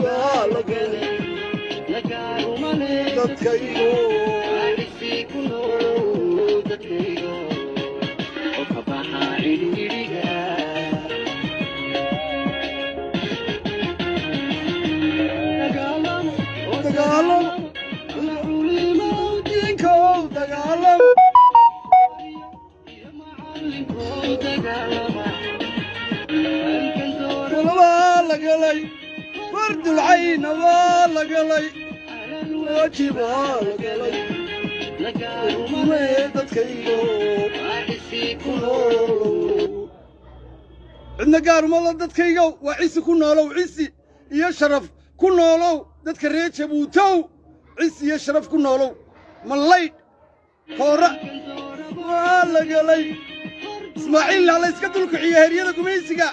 Waa la galay dadkaygo. Dagaalama diinkow, dagaalama. Waa la galay fardulcayna, waa la galay waajibaa la galay mee dadkaygo ku noolow. Cidna gaarumada dadkaygow, waa cisi ku noolow, cisi iyo sharaf ku noolow. Dadka reer Jabuutow, cisi iyo sharaf ku noolow. Mallaydh koora waa la galay. Ismaaciil ha la iska dulkiciyo heryada gumaysiga.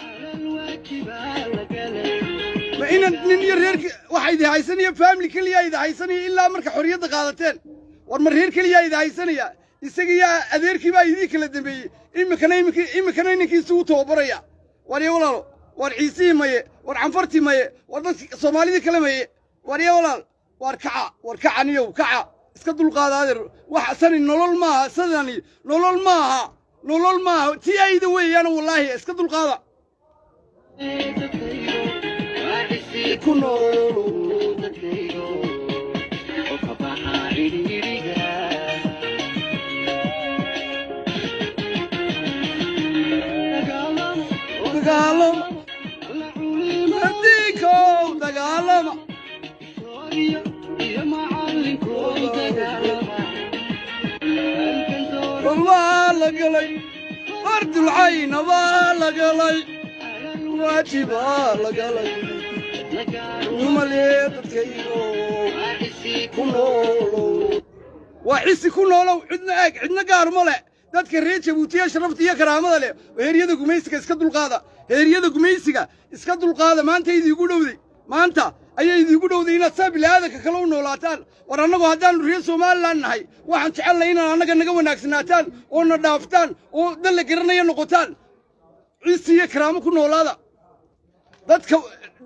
Ma inan nin iyo reerki waxa idi haysanaya, family keliyaa idi haysanaya ilaa marka xorriyadda qaadateen? War ma reer keliyaa idi haysanaya? Isagiyo adeerkii baa idii kala dambeeyey. Iminkana iminkana inankiisu u tababaraya. War iyo walaalo, war Ciisihii maye, war Canfartii maye, war dadki Soomaalidii kale maye. War iyo walaal, war kaca, war kaca niyow, kaca, iska dulqaada adeer. Wax sani nolol maaha, sidani nolol maaha, nolol maaha. Tii ayda weeyaan wallaahi, iska dulqaada ku noolow. Dagaalama diinkow, dagaalama. Waa la galay fardulcayna, waa la galay waajibaa la galay numalee dadkaygo ku noolow, waa cisi ku noolow. Cidna eeg, cidna gaaruma leh. Dadka reer Jabuutiya sharafta iyo karaamada leh, heeryada gumaysiga iska dulqaada, heeryada gumaysiga iska dulqaada. Maanta idiigu dhowday, maanta ayay idiigu dhowday inaad saa bilaadanka kale u noolaataan. War annagoo haddaannu reer Somalilan nahay, waxaan jecelnahay inaad annaga naga wanaagsanaataan oo na dhaaftaan oo dal la garanaya noqotaan. Cisi iyo karaamo ku noolaada.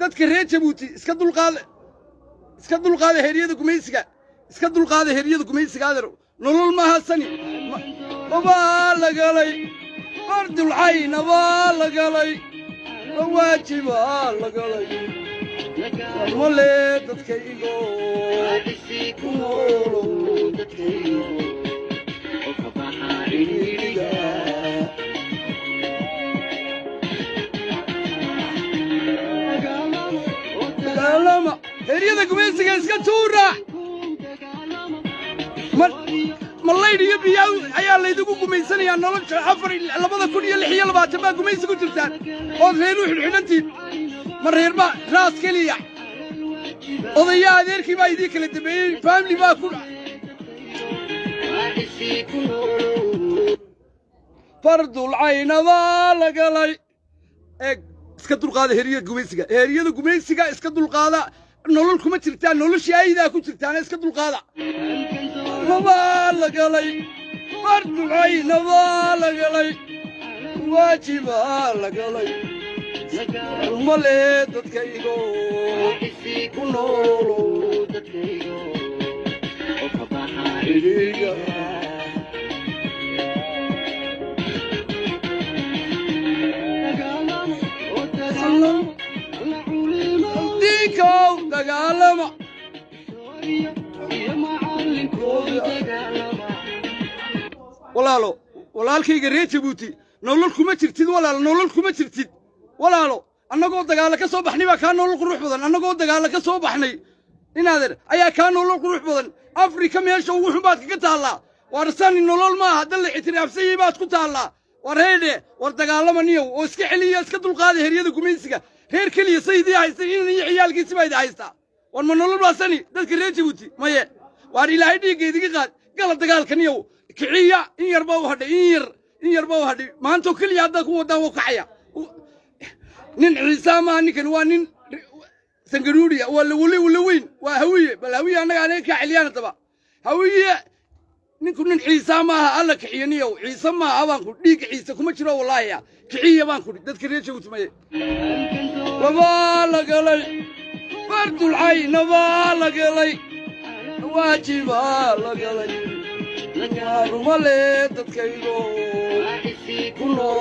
Dadka reer Jabuuti, iska dulqaada, iska dulqaada heeryada gumaysiga, iska dulqaada heeryada gumaysiga. Adeer, nolol maaha sani. Waa la galay fardulcayna, waa la galay waajibaa la galay male dadkaygo ku noolow. Dagaalama, heeryada gumaysiga iska tuura. Mallaydh iyo biyaa ayaa laydigu gumaysanayaa nolosha. Afar 2026 baa gumaysi ku jirtaan ood reer u xidhxidhantiin. Ma reerba raas keliya, odaya adeerkii baa idii kala dambeeyey, family baa ku fardulcayna baa la galay. Eeg, iska dulqaada heeryada gumaysiga, heeryada gumaysiga iska dulqaada. Nolol kuma jirtaan, noloshii aydaa ku jirtaana, iska dulqaada. Waa la galay fardulcayna, waa la galay waajibaa la galay male dadkaygo ku noolow. Cidhiidhiga. Diinkow dagaalama. Walaalo, walaalkayga reer Jabuuti, nolol kuma jirtid walaalo, nolol kuma jirtid walaalo. Annagoo dagaalla ka soo baxnay baa kaa nolol qurux badan. Annagoo dagaalla ka soo baxnay inaadeer ayaa kaa nolol qurux badan. Afrika meesha ugu xun baad kaga taallaa. War sani nolol maaha, dal la ictiraafsanyay baad ku taallaa. War heedhe, war dagaalama niyow oo iska celiya, iska dulqaada heryada gumaysiga. Reer keliya saydii haysta, inan iyo ciyaalkiisi baa idi haystaa. War ma nolol baa sani, dadka reer Jabuuti? Maye. Waar Ilaahay dhiigga idiga qaad, gala dagaalka niyow, kiciya. In yar baa u hadhay, in yar, in yar baa u hadhay. Maantoo keliya haddaad ku waddaan wuu kacaya. Nin Ciisaa maaha ninkan, waa nin Sangaruuriya, waa lawali wala weyn, waa Hawiye. Bal Hawiye annaga anaga kaa celiyaan haddaba. Hawiye ninku nin Ciisaa maaha, alla kiciyo niyow. Ciise maaha baan ku, dhiigga Ciise kuma jiro wallaahi. Kiciya baan ku, dadka reer Jabuuti maye. Labaa la galay, fardulcayna baa la galay, waajibaa la galay. Maalumale dadkaygo ku nool.